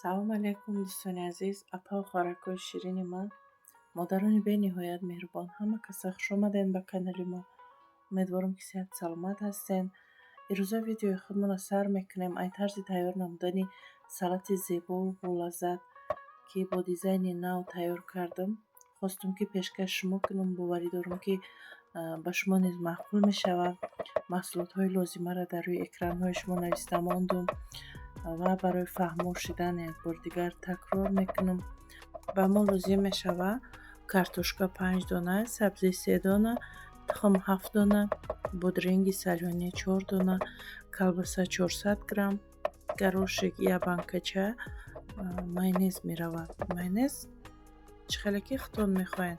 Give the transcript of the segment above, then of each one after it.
Салом алейкум, дӯстони азиз, апаву хоҳаракҳои ширини ман, модарони бениҳоят меҳрубон. Ҳама каса хушомадед ба канали мо. Умедворам, ки сиҳату саломат ҳастен. Ирӯза видеои худмонро сар мекунем ай тарзи тайёр намудани салати зебову болаззат, ки бо дизайни нав тайёр кардам. Хостум, ки пешкаш шумо кунам. Боварӣ дорам, ки ба шумо низ маъқул мешавад. Маҳсулотҳои лозимаро дар рӯи экранҳои шумо нависта мондум ва барои фаҳмо шудан як бори дигар такрор мекунам. Ба мо лозим мешавад картошка панҷ дона, сабзӣ се дона, тухм ҳафт дона, бодринги солёный чор дона, колбаса 400 грамм, горошек як банкача, майонез меравад. Майонез чӣ хеле ки худтон мехоҳед.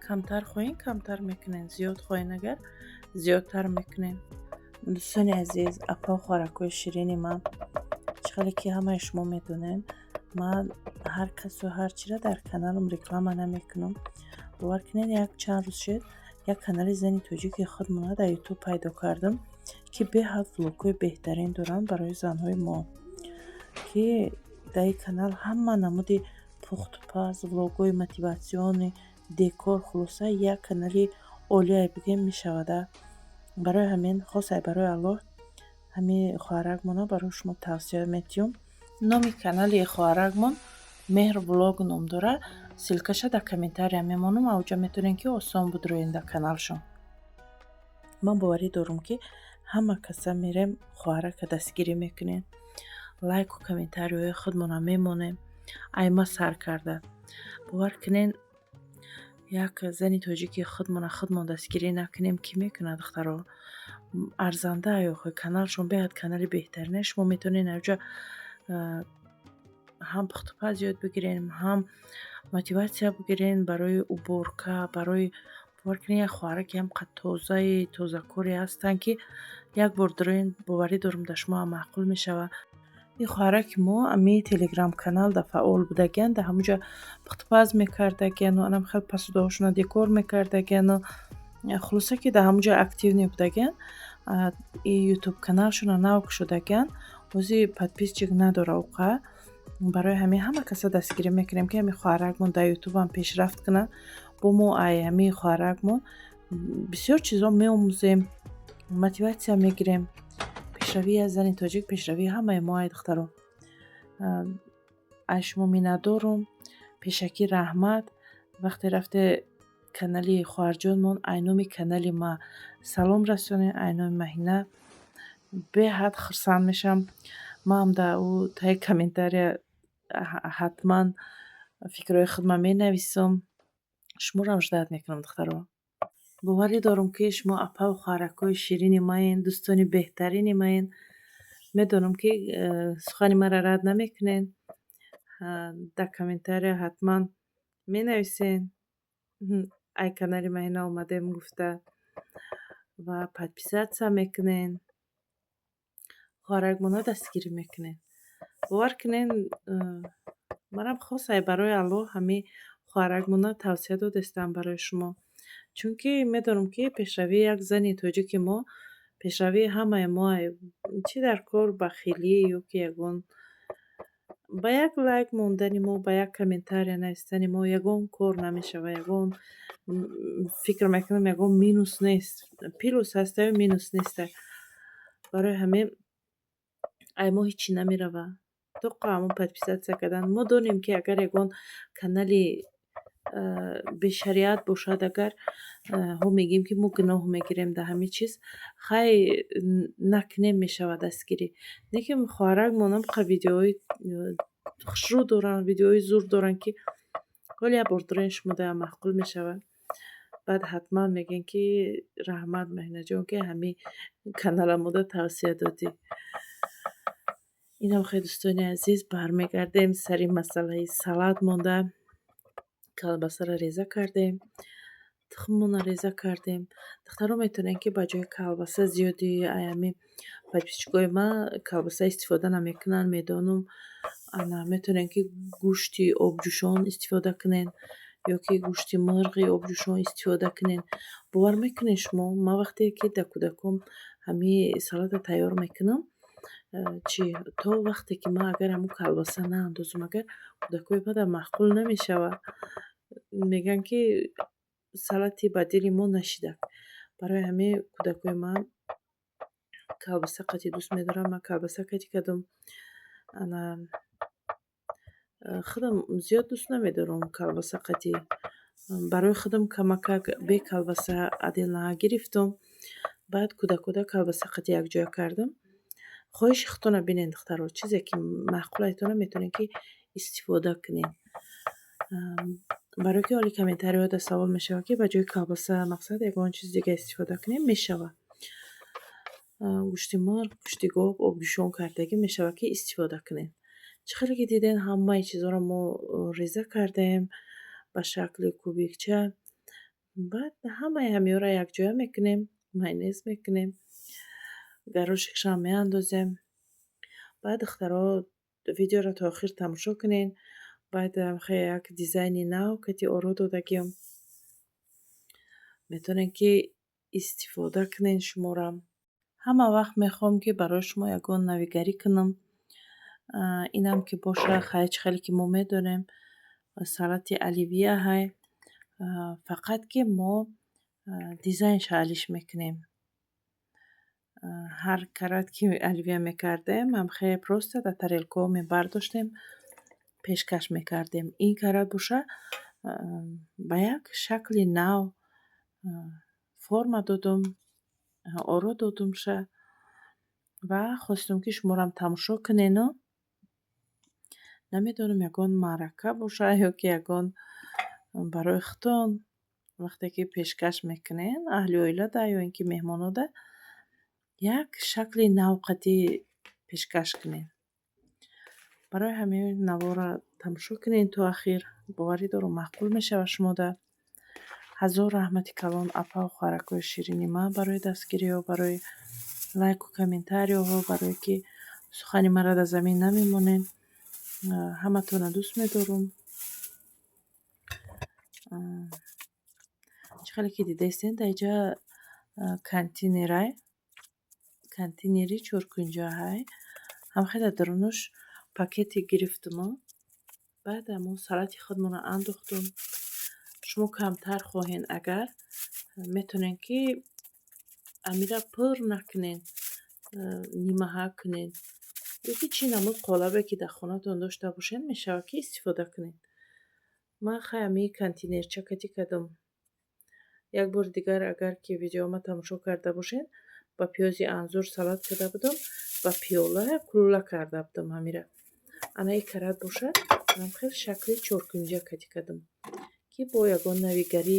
Камтар хоҳем, камтар мекунем, зиёд хоҳем, агар зиёдтар мекунем. Дӯстони азиз, апаву хоҳаракҳои ширини ман, чӣ хеле ки ҳамаи шумо медонед, ман ҳар касу ҳар чиро дар каналам реклама намекунам. Бовар кунед, як чанд рӯз шуд, як канали зани тоҷики худмона дар Ютуб пайдо кардам, ки беҳад влогҳои беҳтарин доранд барои занҳои мо, ки дар ин канал ҳама намуди пухтупаз, влогҳои мотивационный, декор, хулоса, як канали олие бигӯем мешавада. Барои ҳамин хосай барои Аллоҳ ҳамин хоҳаракмонро барои шумо тавсия медиҳам. Номи канали хоҳаракмон «Меҳр влог» ном дорад. Ссылкаша дар комментария мемонам, авҷа метавонед, ки осон бидроед дар каналшон. Ман боварӣ дорам, ки ҳама каса мерем, хоҳарака дастгирӣ мекунем, лайку комментарияҳои худмонро мемонем. Айма сар карда, бовар кунед, як зани тоҷики худмона худмон дастгирӣ накунем, кӣ мекунад, духтаро? Арзанда охи каналшон беҳад канали беҳтарине. Шумо метавонед авҷа ҳам пухтупаз ёд бигирем, ҳам мотиватсия бигирем барои уборка, барои, бовар кунед, як хоҳараке ҳам қад тозаи тозакоре ҳастанд, ки як бор дароен, боварӣ дорам, дар шумо ҳам маъқул мешавад. Ин хоҳараки мо ами телеграм-канал да фаъол будагиянд, дар ҳамонҷо пухтупаз мекардагияну анам хел посудаҳошонро декор мекардагияну, хулоса, ки дар ҳамонҷо активный будагиянд. И ютуб каналшонро нав кушодагиянд, ҳозир подписчик надора уқа. Барои ҳамин ҳама каса дастгирӣ мекунем, ки ҳамин хоҳаракмон дар ютубам пешрафт кунад. Бо мо ай ҳамин хоҳаракмон бисёр чизо меомӯзем, мотиватсия мегирем. Пешравии як зани тоҷик пешравии ҳамаи мо ай, духтаро. Ай шумо миннатдорум, пешакӣ раҳмат. Вақте рафте канали хоҳарҷонмон, ай номи канали ма салом расонед, ай номи Маҳина. Беҳад хурсанд мешавам. Маам дар ӯ таи комментария ҳатман фикрҳои худма менависам. Шуморо ждать мекунам, духтаро. Боварӣ дорам, ки шумо апаву хоҳаракҳои ширини маен, дӯстони беҳтарини маен. Медонам, ки сухани маро рад намекунед. Дар комментария ҳатман менависед, ай канали Маҳина омадем гуфта, ва подписаться мекунед, хоҳаракмонро дастгирӣ мекунед. Бовар кунед, манам хосай барои Аллоҳ ҳамин хоҳаракмонро тавсия додастам барои шумо, чунки медонам, ки пешравии як зани тоҷики мо пешравии ҳамаи мо. Чӣ дар кор бахилӣ ё ки ягон ба як лайк мондани мо, ба як комментария навистани мо ягон кор намешавад, ягон, фикр мекунам, ягон минус нест, плюс ҳастаю минус неста. Барои ҳамин ай мо ҳечи намеравад, тоқа ҳамон подписаться кардан. Мо донем, ки агар ягон канали бешариат бошад, агар ҳо мегӯем, ки мо гуноҳ мегирем дар ҳамин чиз, хай, накунем, мешавад дастгирӣ. Лекин хоҳаракмон ҳам видеоҳои хушрӯ доранд, видеоҳои зур доранд, ки ҳоле як бор дорен, шумо даям маъқул мешавад. Баъд ҳатман мегӯем, ки раҳмат, Маҳинаҷон, ки ҳамин канала мода тавсия додӣ. Инам хеле, дӯстони азиз, бармегардем сари масъалаи салат монда. Колбасаро реза кардем, тухммонро реза кардем. Духтаро, метавонед, ки ба ҷои колбаса, зиёди ай ҳамин подписчикои ман колбаса истифода намекунанд, медонам. Ана, метавонед, ки гӯшти обҷӯшон истифода кунед ё ки гӯшти мурғи обҷӯшон истифода кунед. Бовар мекунед шумо, ман вақте ки дар кӯдакон ҳамин салатро тайёр мекунам, Чӣ, то вақте ки ман агар ҳамун колбаса наандозам, агар кӯдакҳои мада маъқул намешавад. Мегӯянд, ки салати ба дили мо нашидак. Барои ҳамин кӯдакҳои ман колбаса қатӣ дӯст медоранд. Ман колбаса қатӣ кардам. Ана, худам зиёд дӯст намедорам колбаса қатӣ. Барои худам камакак бе колбаса отдельно гирифтам. Баъд кӯдакода колбаса қатӣ якҷоя кардам. Хоҳиши худтонро бинед, духтаро, чизе ки маъқулайтона, метавонед, ки истифода кунед. Барое ки ҳоли комментариҳода савол мешавад, ки ба ҷои колбаса, мақсад, ягон чизи дига истифода кунем, мешавад. Гӯшти мурғ, гӯшти гов обҷӯшон кардагӣ мешавад, ки истифода кунед. Чӣ хеле ки дидем, ҳамаи чизҳоро мо реза кардем ба шакли кубикча. Баъд ҳамаи ҳамиҳоро якҷоя мекунем, майонез мекунем, горошекшам меандозем. Баъд, духтаро, видеоро то охир тамошо кунед. Баъд хеле як дизайни нав кати оро додагиам. Метавонед, ки истифода кунед шуморам. Ҳама вақт мехоҳам, ки барои шумо ягон навигарӣ кунам. Инам ки боша, хай, чӣ хеле ки мо медонем, салати оливье ҳай, фақат ки мо дизайнша алиш мекунем. Ҳар карат ки оливье мекардем, ҳамхе просто дар тарелкаҳо мебардоштем, пешкаш мекардем. Ин карат боша, ба як шакли нав форма додум, оро додумша ва хостум, ки шуморам тамошо кунену. Намедонам, ягон маърака боша ё ки ягон барои худтон вақте ки пешкаш мекунед аҳли оилада ё ин ки меҳмонода, як шакли навқатӣ пешкаш кунед. Барои ҳамин наворро тамошо кунед то ахир. Боварӣ дорам, маъқул мешавад шумода. Ҳазор раҳмати калон, апаву хоҳаракҳои ширини ман, барои дастгириҳо, барои лайку комментариҳо, барое ки сухани маро дар замин намемонед. Ҳаматонро дӯст медорам. Чӣ хеле ки дидаистед, дар инҷа контейнерай, контейнери чоркунҷаҳай. Ҳамхе дар дарунаш пакете гирифтуму баъд ҳамон салати худмонро андохтум. Шумо камтар хоҳед агар, метавонед, ки амира пур накунед, нимаҳа кунед ё ки чӣ намуд қолабе ки дар хонатон дошта бошед, мешавад, ки истифода кунед. Ман хай ҳамин контейнерча катӣ кардам. Як бори дигар, агар ки видеома тамошо карда бошед, ба пиёзи анзур салат карда будам, ба пиёла кулула карда будам ҳамира. Ана, ин карат бошад, хел шакли чоркунҷа катӣ кардам, ки бо ягон навигарӣ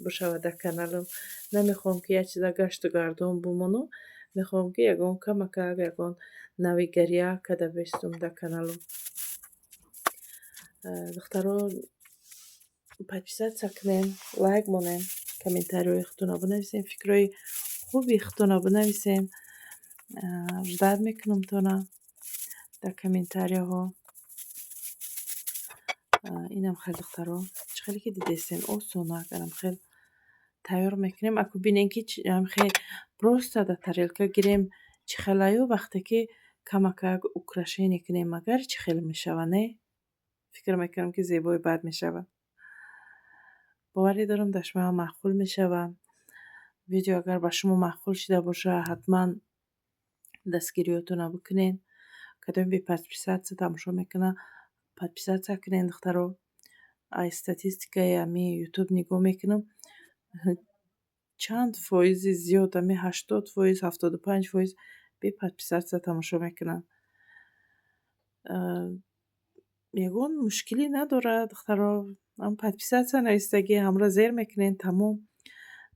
бошавад дар каналам. Намехоҳам, ки як чиза гашту гардон бимонам, мехоҳам, ки ягон камакак ягон навигария карда бистум дар каналам. Духтаро, подписаться кунед, лайк монед, комментариҳои худтонро бинависед, фикрҳои хуби худтонро бинависед. Ждать мекунамтона дар комментарияҳо. Инам хел, духтаро, чӣ хеле ки дидестен, осонак анам хел тайёр мекунем. Аку бинем, ки хе просто дар тарелка гирем, чӣ хелаю, вақте ки камакак украшение кунем агар, чӣ хел мешава, не? Фикр мекунам, ки зебои бад мешавад. Боварӣ дорам, дар шумо маъқул мешавад. Видео агар ба шумо маъқул шида бошад, ҳатман дастгириҳотонро бикунед. Кадоме бе подписаться тамошо мекунад, подписаться кунед, духтаро. Ай статистикаи ҳами Ютуб нигоҳ мекунам, чанд фоизи зиёд, ҳами 80%, 75% бе подписаться тамошо мекунанд. Ягон мушкилӣ надорад, духтаро. Ҳам подписаться навистагӣ, ҳамро зер мекунед, тамом.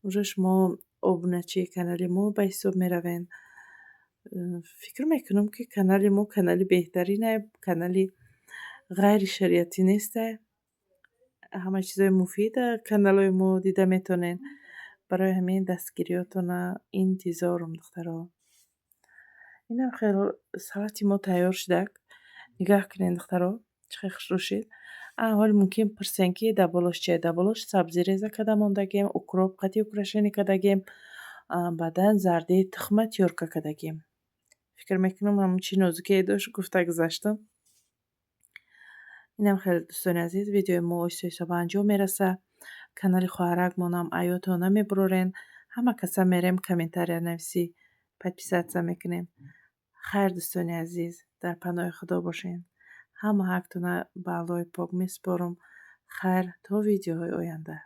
Уже шумо обуначии канали мо ба ҳисоб меравед. Фикр мекунам, ки канали мо канали беҳтаринае, канали ғайришариатӣ несте. Ҳама чизои муфид дар каналҳои мо дида метавонед. Барои ҳамин дастгириҳотона интизорам, духтаро. Инам хел салати мо тайёр шудак. Нигаҳ кунед, духтаро, чӣ хел хушрӯ шид. Ҳоли мумкин пурсен, ки дар болош чие. Дар болош сабзӣ реза карда мондагем, укроп қатӣ украшение кардагем, баъдан зардаи тухма тёрка кардагем. Фикр мекунам, ҳамон чӣ нозукие дошт, гуфта гузаштам. Инам хеле, дӯстони азиз, видеои мо оҳиста оҳиста ба анҷом мерасад. Канали хоҳаракмонам аёто намебурорен. Ҳама каса мерем, комментария нависӣ, подписаться мекунем. Хайр, дӯстони азиз, дар паноҳи Худо бошед. Ҳама ҳақтона ба Аллоҳи пок месупорам. Хайр, то видеоҳои оянда.